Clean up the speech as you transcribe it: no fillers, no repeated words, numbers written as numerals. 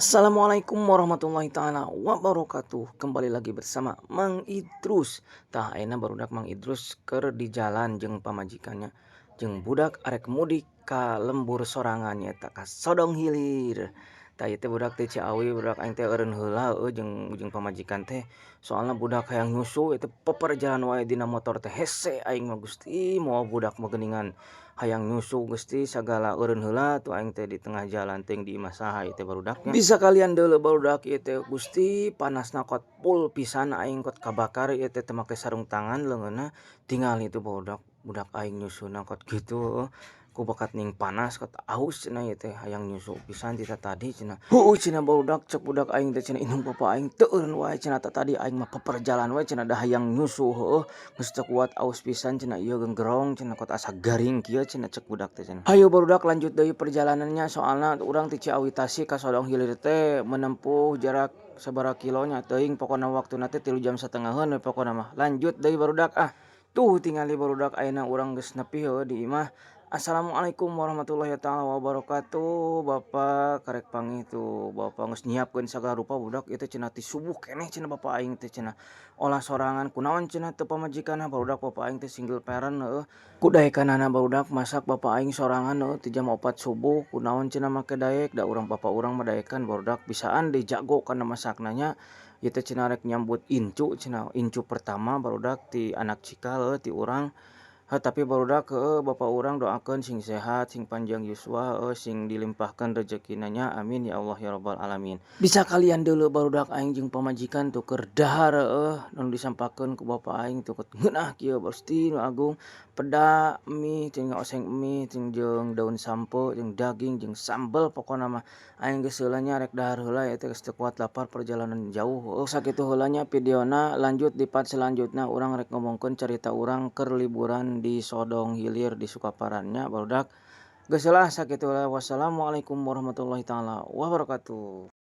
Assalamualaikum warahmatullahi taala wabarakatuh. Kembali lagi bersama Mang Idrus. Tah, ayeuna barudak Mang Idrus keur di jalan jeung pamajikannya jeung budak arek mudik ka lembur sorangan, nyaeta ka Sodong Hilir. Tah, ieu teh budak teh Ciawi, budak aing teh eureun heula heueuh jeung jeung pamajikan teh, soalna budak hayang nyusu. Itu peperjalan wae dina motor teh, hese aing mah Gusti, mawa budak mah geuningan hayang nyusu. Gusti, sagala eureun heula tuh aing teh di tengah jalan teh di imah saha ieu teh, barudaknya. Bisa kalian deuleu, barudak, ieu teh Gusti panasna kot pul pisan, aing kot kabakar ieu teh, teu make sarung tangan leungeunna. Tinggal itu barudak, budak aing nyusuna kot kitu heueuh, ku bakat ning panas, kot aus cenah ieu teh, hayang nyusu pisan ti tatadi cenah. Heueuh cenah barudak, cek budak aing teh cenah, indung bapa aing teu eureun wae cenah, tatadi aing mah peperjalan wae cenah, da hayang nyusu heueuh, geus teu kuat aus pisan cenah, ieu genggerong cenah, kot asa garing kieu cenah, cek budak teh cenah. Hayu barudak, lanjut deui perjalanannya, soalna urang ti Ciawi Tasik ka Sodong Hilir teh menempuh jarak sabaraha kilonya teuing, pokona waktuna teh 3 jam setengaheun we pokona mah. Lanjut deui, barudak. Ah, tuh tingali barudak, ayeuna urang geus nepi heueuh di imah. Assalamualaikum warahmatullahi taala wabarakatuh. Bapak karek panggih tuh, bapak geus nyiapkeun sagala rupa. Budak ieu teh cenah ti subuh keneh cenah, bapa aing teh cenah olah sorangan, kunaon cenah teu pamajikanna. Barudak, bapa aing teh single parent heueuh, ku daekanana barudak, masak bapa aing sorangan heueuh ti jam 4 subuh. Kunaon cenah make daek, da urang bapa urang mah daekan, barudak, bisaan deui, jago kana masakna nya. Ieu teh cenah rek nyambut incu cenah, incu pertama barudak ti anak cikal heueuh ti urang. Tapi barudak heueuh, bapa urang doakeun sing sehat, sing panjang yuswa heueuh, sing dilimpahkeun rejekina nya, amin ya Allah ya rabbal alamin. Bisa kalian deuleu, barudak, aing jeung pamajikan tuh keur dahar heueuh, nu disampakeun ku bapa aing tuh ngeunah kieu. Gusti nu agung, peda mie jeung oseng, mie jeung daun sampeu jeung daging jeung sambel. Pokona mah aing geus heula nya, rek dahar heula ieu teh, geus teu kuat lapar, perjalanan jauh heueuh. Sakitu heula nya videona, lanjut di part selanjutna, urang rek ngomongkeun carita urang keur liburan di Sodong Hilir di Sukaparan nya, barudak. Geus lah, sakitu heula. Wassalamualaikum warahmatullahi taala wabarakatuh.